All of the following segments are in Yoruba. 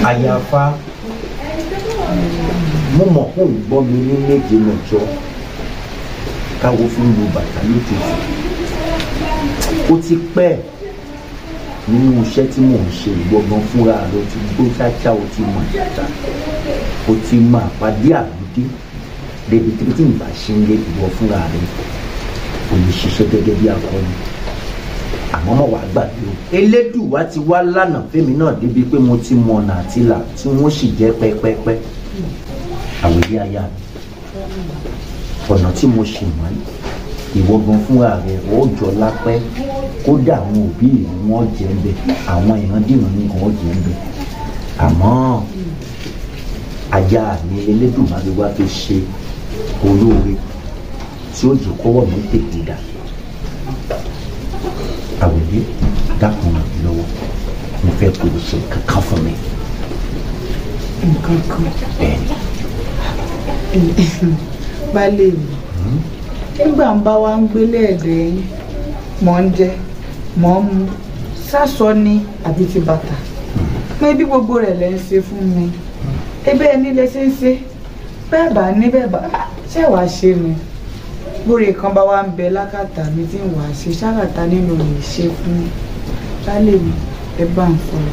Àyàfà mo mọ̀ kó ń gbọ́ mi ní méje mẹ́jọ káwo fún lu bàtà lójoojú. Ó ti pẹ́ nínú iṣẹ́ tí mò ń ṣe ìgbọ́gbọ́n fúnra rẹ̀, o ti gbó ṣáṣá, o ti mọ̀ ṣáṣá, o ti mọ àpàdé àbúdé débi tí tí n bá ṣe ń lé ìwọ fúnra rẹ̀ o lè ṣiṣẹ́ gẹ́gẹ́ bí akọni. Àmọ́ mọ̀ wá gbàgbé o, Elédùwà ti wá lánàá fẹ́mi náà débi pé mo ti mọ ọ̀nà àti là tí wọ́n sì jẹ́ pẹ́pẹ́pẹ́. Àwòyé aya mi, ọ̀nà tí mo ṣì mọ́ ìwọ gan fúnra rẹ̀ ó jọ lápẹ́, kódà àwọn òbí wọn jẹ́ ń bẹ, àwọn ìrandíran ní kan jẹ́ ń bẹ. Àmọ́ aya mi Elédùmarè wá fi ṣe olóore tí ó jẹ́ kọ́wọ́ mi tètè dà. Àwòyé dákun ràn mí lọ́wọ́, mo fẹ́ kó o ṣe nǹkan kan fún mi. Nǹkan kan? Bẹ́ẹ̀ni. Baálé mi, nígbà ń bá wa ń gbélé ẹ̀dẹ̀ yín, mò ń jẹ, mò ń mu, sásọ ni àbí ti bàtà, pé bí gbogbo rẹ̀ lẹ́ ń ṣe fún mi, ebe ẹni lẹ ṣe ń ṣe, bẹ́ẹ̀ bá ní bẹ́ẹ̀ bá ṣe wàá ṣe ni. Bóre kan bá wá ń bẹ lákàtà mi tí ń wàá ṣe ṣákàtà nínú lè ṣe fún baálé mi, ẹ bá ń fọlọ.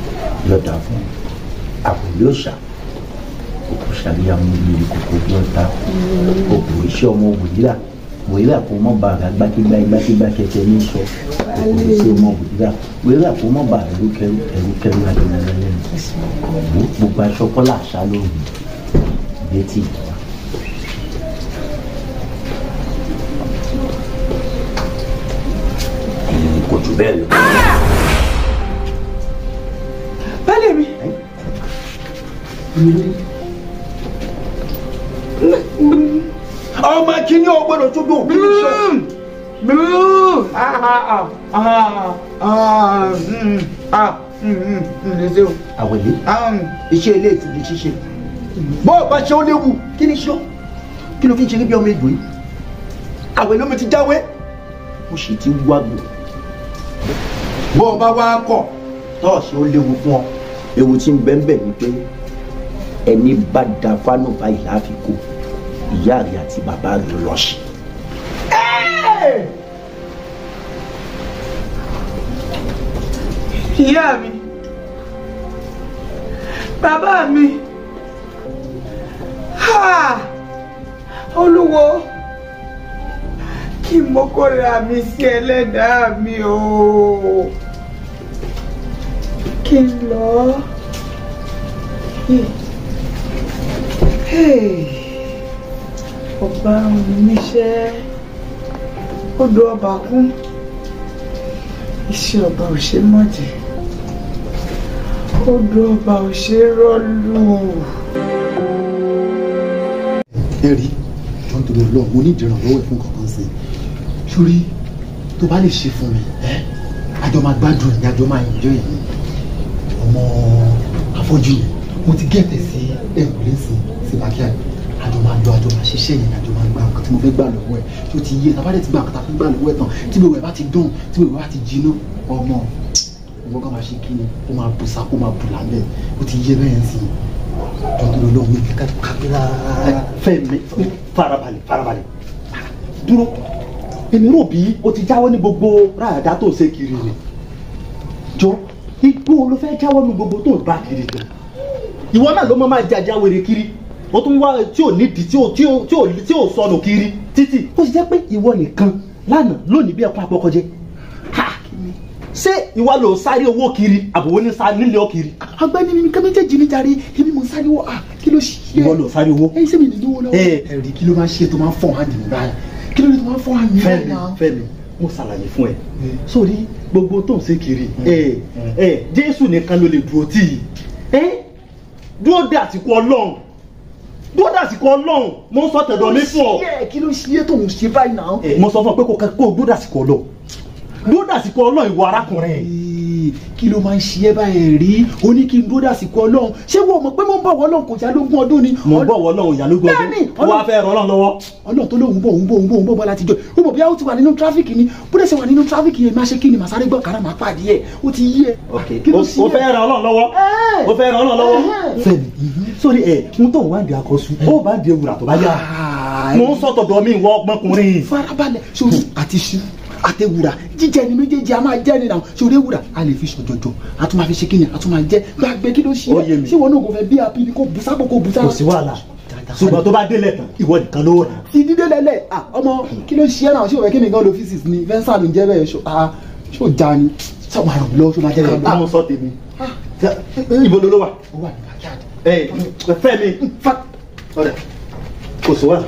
Yọ̀dà fún àwòlé òòṣà òkú ṣàríyá mú ilé kòkó bí ọ̀tá òkú iṣẹ́ ọmọ wòlíà wòlíà kò mọ̀ bá ara gbákígbá igbákígbá kẹkẹ ní sọ òkú iṣẹ́ ọmọ wòlíà wòlíà kò mọ̀ bá ara ẹrúkẹrú ẹrúkẹrú adúlẹ̀ lẹ́nu gbogbo aṣọ kọ́lá àṣà lóhùn létí ìjọba. Kò jù bẹ́ẹ̀ lọ. Baálé mi. Ọmọ kìíní ò gbọ́dọ̀ tó dùn kí ni sọ. Àwẹ̀lé iṣẹ́ ilé ti di ṣíṣe bó o bá ṣe ó léwu kí ni sọ kí ló fi ń ṣeré bí ọmọ ejò yìí. Àwẹ̀lé mi ti jáwé mo sì ti wágbó bó o bá wá kọ̀ tọ́ọ̀sì ó léwu fún ọ. Ewu tí ń bẹ ń bẹ ni pé ẹni bá da fánù báyìí láfikún ìyá rẹ àti bàbá rẹ lọ sí. Ìyá mi, bàbá mi, Olúwo, kí mo kóra mi sí ẹlẹ́dàá mi o, kí n lọ. Ọba níṣẹ́ odò ọba kún, iṣẹ́ ọba ò ṣe mọ̀jẹ̀, odò ọba ò ṣe rọ́lù. Ẹ rí jọ ń torí Ọlọ́run, mo ní ìdìrànlọ́wọ́ ẹ̀ fún kankan sí i sórí tó bá lè ṣe fún mi ẹ àjọ máa gbádùn ẹ̀ àjọ máa enjoy ẹ̀. Ọmọ afọ́jú yẹn mo ti gẹ̀tẹ̀ sí ẹ̀kúlé sí backyard, àjọ máa lọ àjọ máa ṣiṣẹ́ yẹn, àjọ máa gba nǹkan tí mo fẹ́ gbà lọ́wọ́ ẹ̀ tó ti yé. Tàbá dẹ̀ ti gba nǹkan tá a fẹ́ gbà lọ́wọ́ ẹ̀ tán tí gbogbo ẹ̀ bá ti dùn tí gbogbo ẹ̀ bá ti jiná, ọmọ ìwọ kan máa ṣe kí ni ó máa bù sápò máa bù lálẹ́, ó ti yé bẹ́ẹ̀ sí i. Jọ tó lọ lọ́wọ́ mi fi kápẹ́rẹ́. Fẹ́mi farabalẹ̀ farabalẹ̀ dúró, èmi rò bí o ti jáwọ́ ní gbogbo ráàdá tó ṣe kiri ni. Jọ igbó ló fẹ́ jáwọ́ ní gbogbo tó ń bá kiri gan. Ìwọ náà ló máa jàjà wèrè kiri, o tún wá tí ò nídìí tí ò sọnù kiri títì. Ó sì jẹ́ pé ìwọ nìkan lánàá lónìí bí ẹkún apọkọjẹ. Ṣé ìwọ ló sáré owó kiri àbòwò ní sáré nílé ọ kiri? Ọ̀gbẹ́ni mi nǹkan méjèèjì ní jàre, èmi mò ń sáré owó. Kí ló ṣe? Ìwọ ló sáré owó. Ẹ ṣé mi nínú owó lọ́wọ́. Ẹ̀rí kí ló máa ṣe tó máa ń fọ̀ hàn mí báyìí? Kí ló dé tó máa ń fọ̀ hàn mí báyìí? Fẹ́mi Fẹ́mi mo ṣàlàyé fún ẹ. Sórí gbogbo tó ń ṣe kiri Jésù nìkan ló lè dúró tì í. Dúró dé àsìkò Ọlọ́run, dúró dé àsìkò Ọlọ́run, mo ń sọ tẹ̀dọ̀ mi fún ọ. Kí ló ṣe é tó ń ṣe báyìí náà? Mo sọ fún ọ pé kó dúró dé àsìkò Ọlọ́run. Dúró dàsìkò Ọlọ́run ìwọ arákùnrin. Kí ló máa ń ṣe ẹ́ báyìí rí? O ní kí n dúró dàsìkò Ọlọ́run. Ṣé wọ́n mọ̀ pé mo ń bọ̀ wọ́ Ọlọ́run kò já lógún ọdún ni? Mo ń bọ̀ wọ́ Ọlọ́run ìyá lógún ọdún. Wọ́n á fẹ́ ràn Ọlọ́run lọ́wọ́. Ọlọ́run tó lóun bọ̀ òun bọ̀ òun bọ̀ òun bọ̀ bọ́ láti jọ. Ó mọ̀ bí a ó ti wà nínú tráfíkì ni. Bó dẹ̀ ṣe wà nínú tráfíkì yẹn máa ṣe kí ni màá sáré gbọ́ kára máa pàdé ẹ̀. Ó ti yí ẹ. O fẹ́ ràn Ọlọ́run lọ́wọ́. O fẹ́ ràn Ọlọ́run lọ́wọ́. Fẹ́mi, sórí ẹ̀ n tó wá di akọ́sù, ó bá di ewúrà tó bá yá. Mo ń sọ tọ̀dọ̀ mi ìwọ ọmọkùnrin. Farabalẹ̀ sórí àti ṣu àtẹwùrà jíjẹ ni méjèèjì a máa jẹ ni náà. Sórí ewùrà a lè fi ṣòjòjò, a tún máa fi ṣe kíni, a tún máa jẹ. Gbàgbé kí ló ṣe é? Ṣé wọn náà kò fẹ́ bí apí ni kò bù sápò kò bù sápò. Kò sí wàhálà, ṣùgbọ́n tó bá délẹ̀ tán ìwọ nìkan ló rà. Ti dídé lẹ́lẹ̀ ọmọ kí ló ṣe é náà? Ṣé o fẹ́ kí mi gan lo physics ni? Fẹ́ńsà ló ń jẹ́ bẹ́ẹ̀ ṣó já ni? Ṣé o máa ràn mí lọ́wọ́ ṣó máa jẹ́ bẹ́ẹ̀? Mo sọ tèmi. Ibo ló wà? Ó wà ní backyard. Fẹ́mi, ọ̀rẹ́ kò sí wàhálà.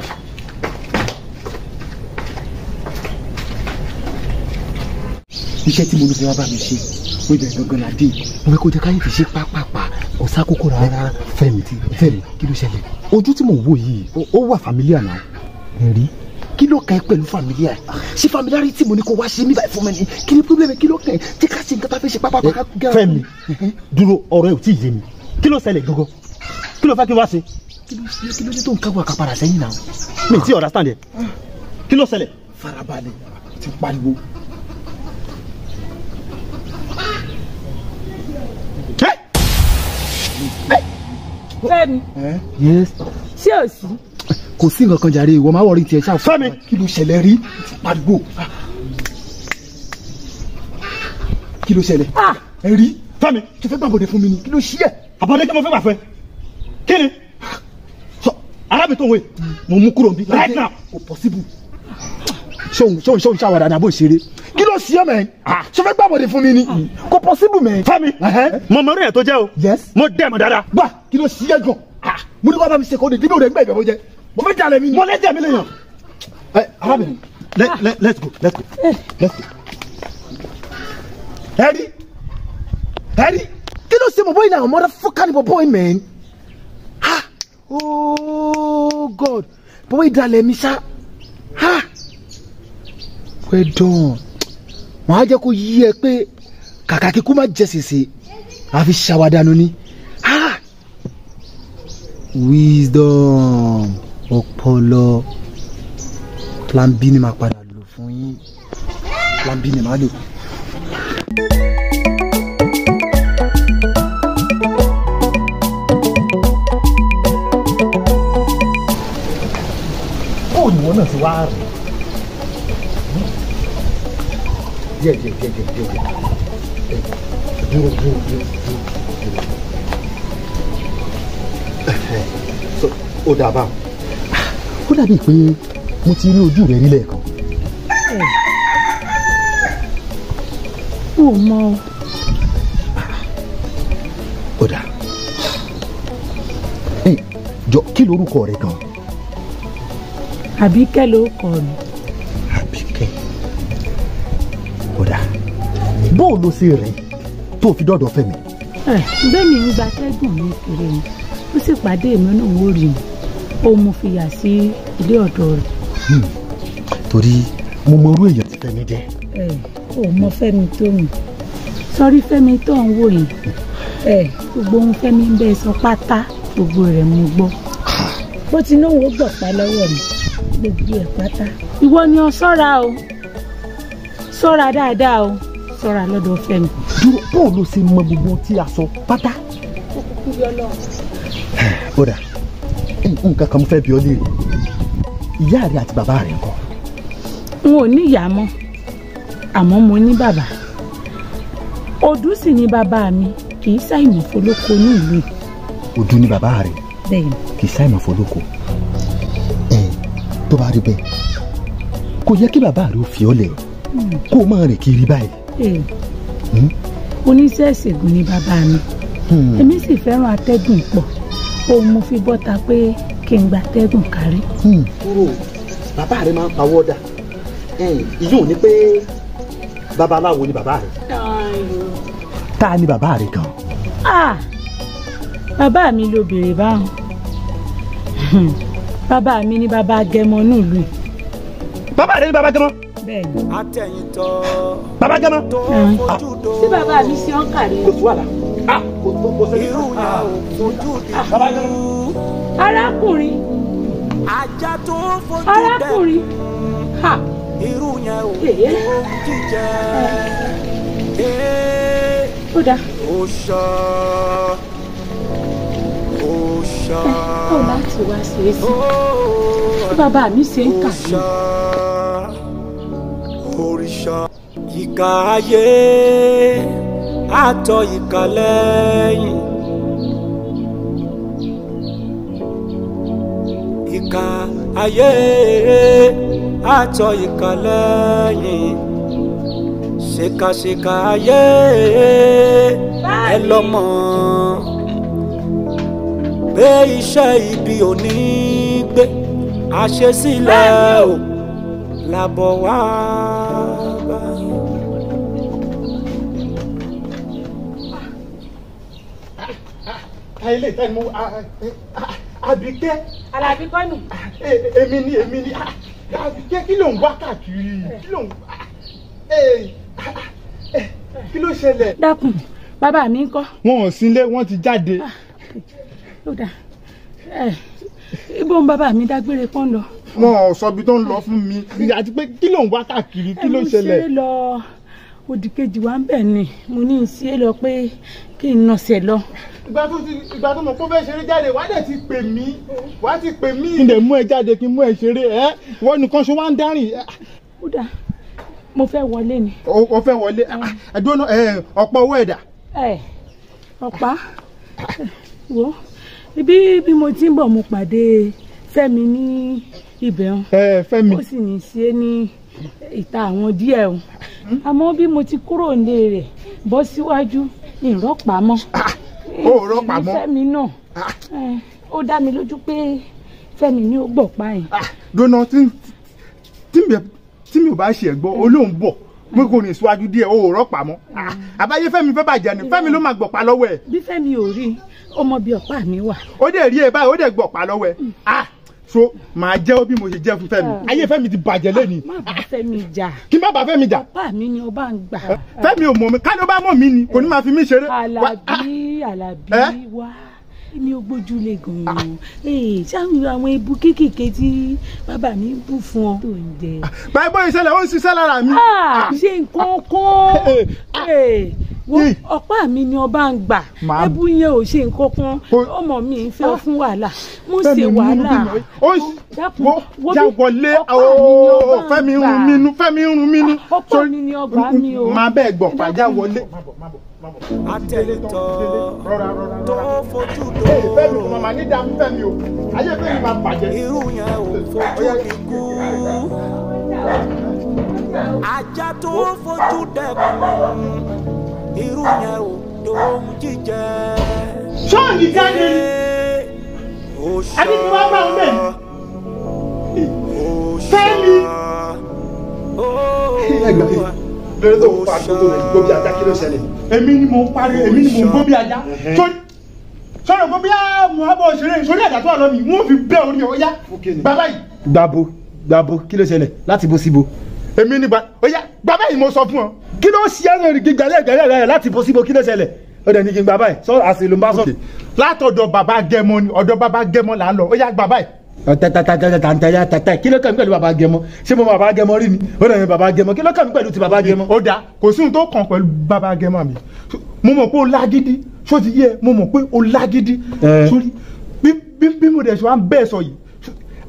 Iṣẹ́ tí mo lọ fẹ́ wá bá mi ṣe ó ibẹ̀ gangan la dé. Mo fẹ́ kó jẹ́ káyọ̀ fi ṣe pápápá, kò sákòókò rárá. Fẹ́mi, Fẹ́mi, kí ló ṣẹlẹ̀? Ojú tí mò ń wò yìí ó wà familiar náà. Rí kí ló kàn ẹ́ pẹ̀lú familiar? Ṣé familiarity mo ní kó wá ṣe mí báyìí fún mi ni? Kí ni problem? Kí ló kàn ẹ́? Jẹ́ ká ṣe nǹkan tá a fẹ́ ṣe pápápá. Fẹ́mi, dúró, ọ̀rọ̀ ẹ̀ ò tí ì yé mi. Kí ló ṣẹlẹ̀ gangan? Kí ló fẹ́ kí n wá ṣe? Kí ló dé tó ń káwọ́ àkàpàrà sẹ́yìn náà? Mi ti understand ẹ. Kí ló ṣẹlẹ̀? Farabalẹ̀, ti pariwo. Fẹ́mi. Yes. Ṣé o sí? Kò sí nǹkan kan jàre, ìwọ máa wọrí tiẹ̀ ṣáà. Fẹ́mi. Kí ló ṣẹlẹ̀ rí? Pariwo. Kí ló ṣẹlẹ̀? Ẹ rí. Fẹ́mi. Tó fẹ́ gbàgbọ́dẹ fún mi ni, kí ló ṣí ẹ̀? Àbọ̀dé kí mo fẹ́ gbà fún ẹ. Kí ni? Sọ arábìnrin tó ń wé, mo mú kúrò níbí right now. Kò possible. Ṣóun ṣóun ṣóun ṣàwàdà ní àbò ìṣeré. Kí ló ṣí ẹ mẹ́? Ṣé fẹ́ gbàgbọ́dẹ fún mi ni? Kò possible mẹ́. Fẹ́mi, mo mọ orí ẹ̀ tó jẹ́ o. Yes. Mo dẹ̀ mọ̀ dáadáa. Gbà kí ló ṣí ẹ gan? Mo ní kó bá mi ṣe kó de dídò rẹ̀ gbẹ́ ìbẹ̀wò jẹ. Mo fẹ́ jalè mi ni. Mo lẹ́jẹ̀ mi lè yàn. Ẹ arábìnrin, let's go, let's go, let's go. Ẹ rí, ẹ rí, kí ló ṣe bọ̀bọ̀ yìí náà? Motherfucker ni bọ̀bọ̀ yìí mẹ́rin. Ha! Oh God! Bọ̀bọ̀ yìí dalẹ̀ mi ṣá. Ha! Well done. Wọ́n á jẹ́ kó yí ẹ pé kàkà kíkú má jẹ sèse, àfi ṣàwádànù ni. Ha! Wisdom, ọpọlọ, plan B ni màá padà lò fún yín. Plan B ni màá lò. Bó ni wọn náà ti wá rìn? Díẹ̀ díẹ̀ díẹ̀ díẹ̀ díẹ̀ díẹ̀. Dúró dúró dúró dúró. Ó dà báwọn. Ó dàbí pé mo ti rí ojú rẹ nílẹ̀ kan. Ó mọ o. Ó dà. Jọ kí lorúkọ rẹ gan? Àbíkẹ́ ló kọ mi. Àbíkẹ́. Ó dà. Bó o lo ṣe rìn tó fi dọ́dọ̀ Fẹ́mi? Bẹ́ẹ̀ mi ń gba atẹ́gùn mi kiri ni, ó sì pàdé mi náà ó rí mi, ó mú fi yà sí ilé ọ̀dọ̀ rẹ̀. Torí mo mọ irú èèyàn tí Fẹ́mi jẹ́. Ò mọ Fẹ́mi tó mi, sọrí Fẹ́mi tó ń wò yìí, gbogbo ohun Fẹ́mi ń bẹ sọ pátá gbogbo rẹ̀ mo gbọ́. Bó ti náwó gbọ̀pá lọ́wọ́ mi gbogbo ẹ̀ pátá. Ìwọ ni o ṣọ́ra o, ṣọ́ra dáadáa o, ṣọ́ra lọ́dọ̀ Fẹ́mi. Dúró, bó o ló ṣe mọ gbogbo ohun tí a sọ pátá? Ó kúkú yọ lọ. Ó dà, nǹkan kan mo fẹ́ bi ọ́ léèrè. Ìyá rẹ àti bàbá rẹ ńkọ́? N ò ní ìyá mọ́, àmọ́ mo ní bàbá. Odù sì ni bàbá mi, kì í ṣàìmọ̀ fọlọ́kọ ní ìlú. Odù ni bàbá rẹ? Bẹ́ẹ̀ni. Kì í ṣàìmọ̀ fọlọ́kọ. Ẹ tó bá rí bẹ́ẹ̀, kò yẹ kí bàbá rẹ ó fi ọ́ lẹ̀ kó o máa rìn kiri báyìí. Oníṣẹ́ ìṣègùn ni bàbá mi. Èmi sì fẹ́ràn atẹ́gùn pọ̀. Òun mo fi bọ́ta pé kí n gba atẹ́gùn kárí. Kúrò, bàbá rẹ máa ń pawọ́ dà. Ìyóò ní pé babaláwo ni bàbá rẹ. Ta ni bàbá rẹ gan? Bàbá mi ló béèrè báwọn. Bàbá mi ni bàbá Gẹmọ nílùú. Bàbá rẹ ni bàbá Gẹmọ? Àtẹ̀yìntọ̀. Bàbá Gẹ́mọ́. Sí bàbá mi ṣe ọ́n kàrí. Kò sí wàhálà. Kò sí. Irú yẹn ò fojú di. Bàbá Gẹ́mọ́. Arákùnrin. Ajá tó fojú dẹ. Arákùnrin. Irú yẹn ò jíjẹ. Ó dáa. Ó ṣá. Ó ṣá. Báwo láti wá ṣe é sí? Tí bàbá mi ṣe ń kà mí. Òrìṣà. Ìkà ayé àtọ̀ ìkà lẹ́yìn. Ìkà ayé àtọ̀ ìkà lẹ́yìn. Ṣèkàṣèkà ayé ẹ lọ́mọ pé iṣẹ́ ibi ò ní gbé àṣesílẹ̀ o làbọ̀ wá bá. Ilé ìtàn mo Àbíkẹ́. Àlàbí kọ́nù. Èmi ni èmi ni Àbíkẹ́, kí ló ń wá káàkiri? Kí ló ń kí ló ṣẹlẹ̀? Dákun, bàbá mi ń kọ́. Wọn ò sínlé, wọ́n ti jáde. Ó dà, ibo ń bàbá mi dágbére pọ́n lọ. Wọn ò sọ ibi tó ń lọ fún mi, àti pé kí ló ń wá káàkiri, kí ló ṣẹlẹ̀? Ẹ mo ṣeré lọ òdì kejì wa ń bẹ̀ ni, mo ní í ṣe lọ pé kí n nọ̀sẹ̀ lọ. Ìgbà tó mọ̀ kó fẹ́ ṣeré jáde, wàá dẹ̀ ti pè mí, wàá ti pè mí. Kí n dẹ̀ mú ẹ jáde, kí n mú ẹ ṣeré, ẹ wọ́n nìkan ṣe wá ń dárìn. Ó dà, mo fẹ́ wọlé ni. O fẹ́ wọlé, ẹ̀dùn ọ̀pọ̀ owó ẹ̀dà. Ẹ ọ̀pá wo ibi bí mo ti ń bọ̀ mo pàdé Fẹ́mi ní ibẹ̀ hàn. Fẹ́mi. Ó sì ní í ṣe ní ìta àwọn díẹ̀ o, àmọ́ bí mo ti kúrò nílé rẹ̀ bọ́ síwájú ìrọ́pàá mọ́. Ó rọ́pàá mọ́. Fẹ́mi náà ó dá mi lójú pé Fẹ́mi ni ó gbọ̀ pa yẹn. Dóná tí mi ò bá ṣe ẹ̀gbọ́n olóhùn bọ̀ pé kò ní síwájú díẹ̀ ó rọ́pàá mọ́. Àbáyé Fẹ́mi fẹ́ bàjẹ́ ni, Fẹ́mi ló máa gbọ̀pá lọ́wọ́ ẹ̀. Bí Fẹ́mi ò rí, ó mọ bí ọ̀pá mi wà. Ó dẹ̀ rí ẹ báyìí, ó dẹ̀ gbọ̀pá lọ́wọ́ ẹ̀. So màá jẹ́wọ́ bí mo ṣe jẹ́ fún Fẹ́mi. Ayé Fẹ́mi ti bàjẹ́ lẹ́ni. Má bá Fẹ́mi jà. Kí má bá Fẹ́mi jà. Ọ̀pá mi ni ọba ń gbà. Fẹ́mi ò mọ̀ mi, ká ló bá mọ̀ mí ni, kò ní máa fi mí ṣeré. Àlàbí Àlàbí wá mi ò gbójúlé gan-an. Ṣáà àwọn ebu kéékèèké tí bàbá mi ń bù fún ọ tó ń jẹ. Báyìí bóyá ìṣẹ̀lẹ̀ ó ń ṣiṣẹ́ lára mi. Ṣé nǹkan kan ọ̀pá mi ni ọba ń gbà, ẹbú yẹn ò ṣe nǹkan kan, ọmọ mi ń fẹ́ fún wàhálà, mo ṣe wàhálà. Já wọlé, Fẹ́mi ń rún mínú, Fẹ́mi ń rún mínú. Ọ̀pá mi ni ọba mi o. Máa bẹ́ẹ̀ gbọ̀ pàjá wọlé. Àtẹ̀yìntọ̀ tó fojú dò. Fẹ́mi kò máa ní dààmú Fẹ́mi o, ayé Fẹ́mi máa bàjẹ́. Irú yẹn ò fojú kíkú. Ajá tó fojú dẹkùn. Irú yẹn ò dóhun jíjẹ. Ṣọ́ọ̀nì jáde ni, àbí kí wọ́n bá wọn bẹ̀ ni. Fẹ́mi. Lórí tó ń pa àgbótó rẹ̀ gbó bí ajá, kí ló ṣẹlẹ̀? Èmi ni mò ń parí, èmi ni mò ń gbó bí ajá. Sọ̀rọ̀ gbó bí Muhammadu òṣèré sórí àjà tó wà lọ́mì, wọ́n fi bẹ́ orí ọ̀ yá. Bàbá yìí. Gbàbo gbàbo, kí ló ṣẹlẹ̀? Láti bo síbo. Èmi ni ó yá bàbá yìí mo sọ fún ọ. Kí ló ṣe é lórí gíga lẹ́gbẹ̀rẹ́ rẹ̀ láti bo síbo, kí ló ṣẹlẹ̀? Ó dẹ̀ ní kí n gbà báyìí, sọ àṣì ló ń bá sọ. Látọ̀dọ̀ bàbá Gẹ́mọ ni, ọ̀dọ̀ bàbá Gẹ́mọ là ń lọ, ó yá gbà báyìí. Tẹ̀tẹ̀tẹ̀tẹ̀tẹ̀tẹ̀, kí ló kàn mí pẹ̀lú bàbá Gẹ́mọ? Ṣé mo bàbá Gẹ́mọ rí ni? Ó dẹ̀ ní bàbá Gẹ́mọ, kí ló kàn mí pẹ̀lú ti bàbá Gẹ́mọ? Ó dáa, kò sí ohun tó kàn pẹ̀lú bàbá Gẹ́mọ mi. Mo mọ̀ pé ó lágídí, ṣó ti yé ẹ? Mo mọ̀ pé ó lágídí. Sórí bí mo dẹ̀ ṣe wá ń bẹ́ẹ̀ sọ yìí,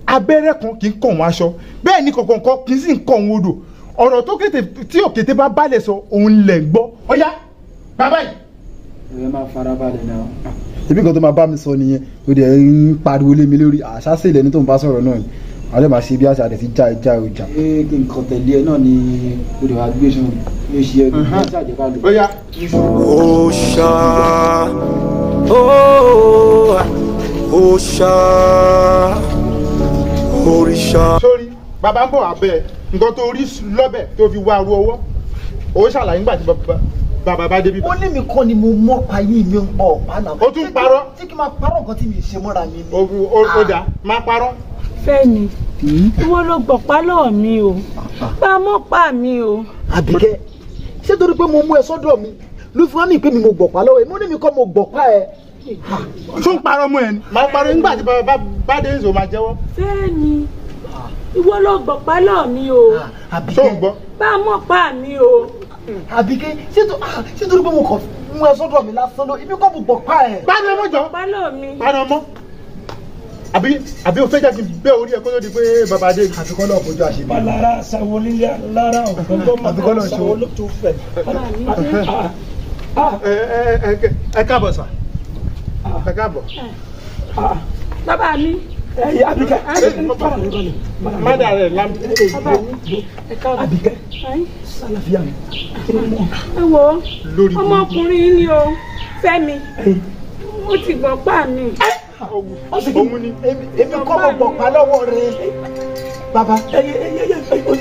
abẹ́rẹ́ kan kì í kàn wọ́n aṣọ, bẹ́ẹ̀ ni kọ̀ọ̀kan kan kì í sì ń kàn wọ́n odò. Ọ̀rọ̀ tó kété tí òkété bá balẹ̀ sọ, òun lẹ̀ ń gbọ́. Ó yá bàbá yìí. Ẹ máa farabalẹ̀ náà. Ibi kan tó máa bá mi sọ nìyẹn, ó dẹ̀ ń pariwo lé mi lórí, àṣà sì lẹni tó ń bá sọ̀rọ̀ náà ni, àwọn máa ṣe bí àṣà rẹ̀ ti já ìjà ọjà. Ṣé kí n kàn tẹ̀lé ẹ náà ni ó dẹ̀ wá gbé sùn ní oṣù ẹgbẹ́ ní ṣàjẹ́ ká lò. Ó yá. Òòṣà òòṣà òrìṣà. Sórí bàbá ń bọ̀ abẹ́ nǹkan tó rí lọ́bẹ̀ tó fi wá ru ọwọ́, ó ṣàlàyé nígbà tí bàbá bá débi. Ó ní mi kọ́ ni mo mọ́ payé mi ń pa ọ̀pá náà. Ó tún parọ́. Tí kì í máa parọ́ nǹkan tí mi ṣe mọ́ra mi ni. Ó dà, máa parọ́. Fẹ́mi. Ìwọ ló gbọ̀pá lọ́wọ́ mi o. Bá a mọ́ pa mi o. Àbíkẹ́, ṣé torí pé mo mú ẹ sọ́dọ̀ mi ló fi wá mi pé mi mo gbọ̀pá lọ́wọ́ ẹ? Mo ní mi kọ́ mo gbọ̀pá ẹ. Tún parọ́ mọ́ ẹ ni. Máa parọ́ nígbà tí bàbá bá dé ìṣòro máa jẹ́wọ́. Fẹ́mi, ìwọ ló gbọ̀pá lọ́wọ́ mi o. Àbíkẹ́, bá a mọ́ pa mi o. Àbíkẹ́, ṣé torí pé mo kàn mú ẹ sọ́dọ̀ mi lásán ló ibi kọ́ mo gbọ̀pá ẹ. Bá a mọ́ jọ. Gbọ̀pá lọ́wọ́ mi. Bá a mọ́. Àbí o fẹ́ jẹ́ kí n bẹ́ orí ẹ kó tó di pé bàbá dé. Àfikọ́ náà fojú àṣebí. Balara sanwó nílé alára ọ̀gbọ́n máa sanwó ló tún fẹ̀. Ẹ káàbọ̀ sà. Ẹ káàbọ̀. Bàbá mi. Àbíkẹ́. Má dà rẹ̀ lam. Bàbá mi. Ẹ káàbọ̀. Àbíkẹ́. Sálàfíà mi. Ẹ wo ọmọkùnrin ni o, Fẹ́mi. Ó ti gbọ̀pá mi. Òun ni. Èmi kọ́ mo gbọ̀pá lọ́wọ́ rẹ̀. Bàbá.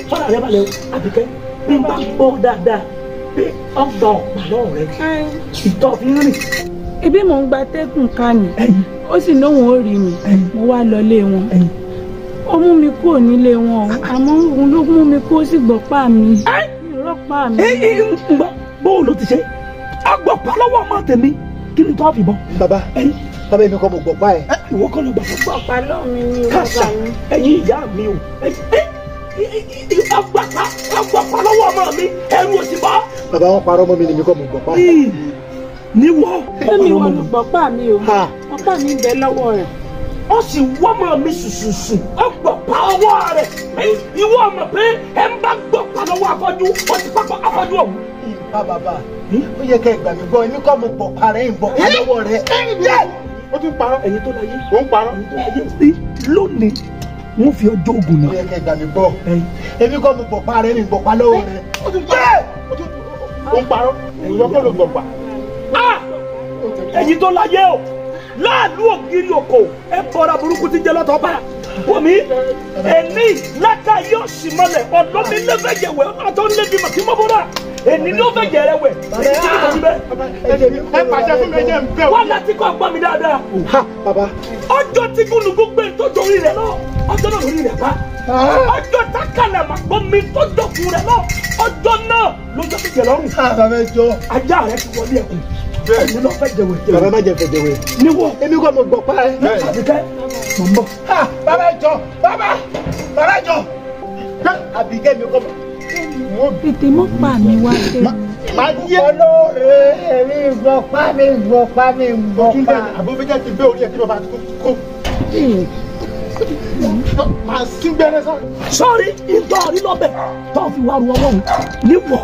Fara rẹ balẹ̀ o, Àbíkẹ́. Bí n bá gbọ́ dáadáa pé ọgbà ọ̀pá lọ́wọ́ rẹ̀ ìtọ́ fi ń rìn. Ebi mò ń gba tẹ́kùn ká ni, ó sì lóun ó rí mi, mo wá lọlé wọn. Ó mú mi kúrò nílé wọn, àmọ́ òun ló mú mi kúrò sí gbọ̀pá mi. Ìrọ́pá mi. Bóun ló ti ṣe? Agbọ̀pá lọ́wọ́ ọmọ tèmi, kí ni tó fi bọ́? Bàbá. Bàbá èmi kọ́ mo gbọ̀pá ẹ̀. Ìwọ kọ́ ló gbọ̀pá. Gbọ̀pá lọ́wọ́ mi ni o bàbá mi. Ẹ̀yin ìyá mi o, agbọ̀pá lọ́wọ́ ọmọ mi, ẹrù òsì bọ́. Bàbá wọn parọ́ mọ́ mi ni mi kọ́ mo gbọ̀pá. Níwọ̀. Fẹ́mi wọ́n ló gbọ̀pá mi o, ọ̀pá mi ń bẹ lọ́wọ́ rẹ̀. Ó sì wọ́ ọmọ mi sùsùsù, ó gbọ̀pá ọwọ́ rẹ̀. Ìwọ ọmọ pé ẹ ń bá gbọ̀pá lọ́wọ́ afọ́jú, ó ti pápá afọ́jú ọ̀hún. Bàbá ó yẹ kẹ́ ẹ gbà mí gbọ́, èmi kọ́ mo gbọ̀pá rẹ̀ ń gbọ̀pá lọ́wọ́ rẹ̀. Ó tún parọ́. Ẹ̀yin tó láyé. Ó ń parọ́. Ẹ̀yin tó láyé. Lónìí, wọ́n fi ọjọ́ ogun náà. Ó yẹ kẹ́ ẹ gbà mí gbọ́. Èmi kọ́ mo gbọ̀pá rẹ̀ mi gbọ̀pá lọ́wọ́ rẹ̀. Ó tún parọ́. Ó ń parọ́. Ìwọ kọ́ ló gbọ̀pá. Ẹ̀yin tó láyé o, láàlú ògiri òkò, ẹ bọra burúkú ti jẹ lọ́tọ̀ bá. Wọ̀mí, ẹni láta yóò sì mọ́lẹ̀, ọlọ́mi lẹ́fẹ̀jẹ̀wẹ̀, ọlọ́tọ̀ lẹ́bi màtí mọ́bọ́dà. Èmi ló fẹ́ jẹrẹ wẹ̀. Ẹ pàṣẹ fún mi, ẹ jẹ́ n bẹ́ o. Wọ́n láti kọ́ gbọ́ mi dáadáa. Bàbá. Ọjọ́ tí gúnugún gbé tó dorí rẹ̀ lọ, ọjọ́ náà lórí rẹ̀ bá. Ọjọ́ tákàlà mà gbọ́ mi tó dọ̀kun rẹ̀ lọ, ọjọ́ náà lójó tó jẹ lọ́rùn. Bàbá ẹ jọ. Ajá rẹ ti wọlé ẹkùn. Èmi ló fẹ́ jẹwẹ̀ jẹwẹ̀. Bàbá má jẹ fẹ́ jẹwẹ̀. Níwọ̀. Èmi kọ́ mo gbọ̀pá ẹ. Àbíkẹ́, mò ń bọ̀. Bàbá ẹ jọ, bàbá, bàbá ẹ jọ. Àbíkẹ́ mi kọ́ mo. Tètè mọ́ pa mi wá fẹ́. Olóore mi gbọ̀pá mi gbọ̀pá mi gbọ̀pá. Àbúfẹ́jẹ́ ti bẹ́ orí ẹ̀ kí bàbá kó. Màá sí gbẹ́rẹ́ sá. Sọ́ọ́rí ìtọ́ rí lọ́bẹ̀ tó fi wá ru ọwọ́ òun níwọ̀.